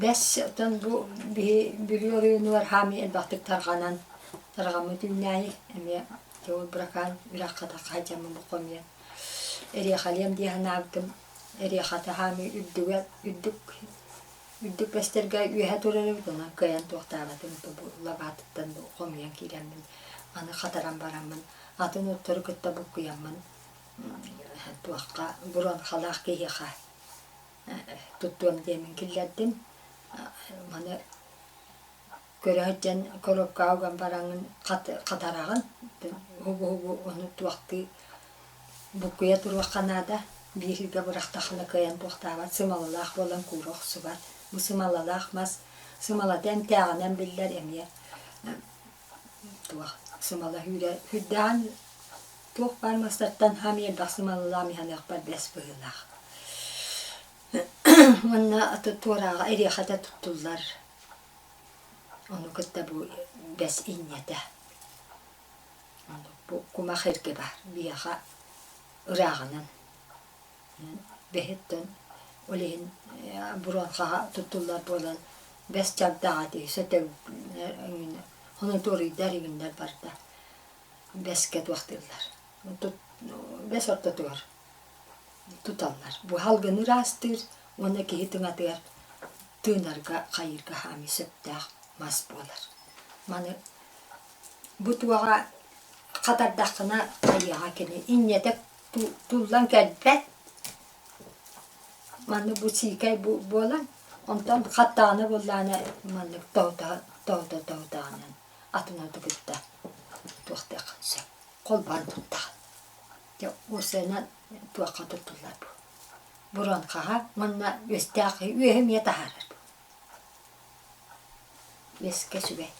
Бэс оттон бу биһи Бүлүү оройуонугар хаамыы элбэхтик тарҕанан тарҕаммыт үүнээйи эмиэ ол быракаан үрэххэ тахха сылдьаммын бу хомуйан эриэхэлиэм дии санаабытым. Эриэхэтэ хаамыы үрдүгэ үрдүк үрдүк бэстэргэ үөһэ турар эбит онон кыайан туохтаабатым бу лабаатыттан бу хомуйан киирэммин аны хатаран бараммын атын оттору кытта буккуйаммын туохха буронхалаах киһиэхэ туттуом диэммин киллэрдим. Маны көрө сылдьан коробкаҕа уган бараҥҥын хатараҕын, уһугу-уһугу ону туохтыы буккуйа туруохха наада. Биир ыйга бырахтаххына кыайан туохтаабат, сымалалаах буолан куура охсубат. Бу сымалалаах мас сымалата эмтээҕинэн биллэр эмиэ туох сымала сүүрэ сүрдээҕин туох баар мастартан хаамый элбэх сымалалаах иһаныахпар бэс быһыылаах. Уонна туорааҕа эриэхэтэ туттуллар. Ону кытта бу бэс инньэтэ. Бу кумах эргэ баар. Биһиэхэ ырааҕынан бэһиттэн ол иһин буронхаҕа туттуллар буолан бэс чагдаҕа дии сөтөллөр хонотуоруйдар иҥиннэр барда бэскэ туохтууллар бэс ортотугар туталлар бу салгыны ыраастыыр уонна киһи тыҥатыгар тыынарга хайыырга хаамыы сөптөөх мас буолар маны бу туоҕа хатардаххына хайыаҕа кини инньэтэ туллан кэлбэт маннык бу сиикэй буолан онтон хаттаҕына буоллаҕына маннык тоһута тоһута тоһутаҕынан атын оту кытта туохтуоххун сөп холбоон туттаҕын дьэ уопсайынан туохха туттуллар бу буронхаҕа уонна үөстээх үөһү эмиэ таһаарар бу үөскэ үчүгэй.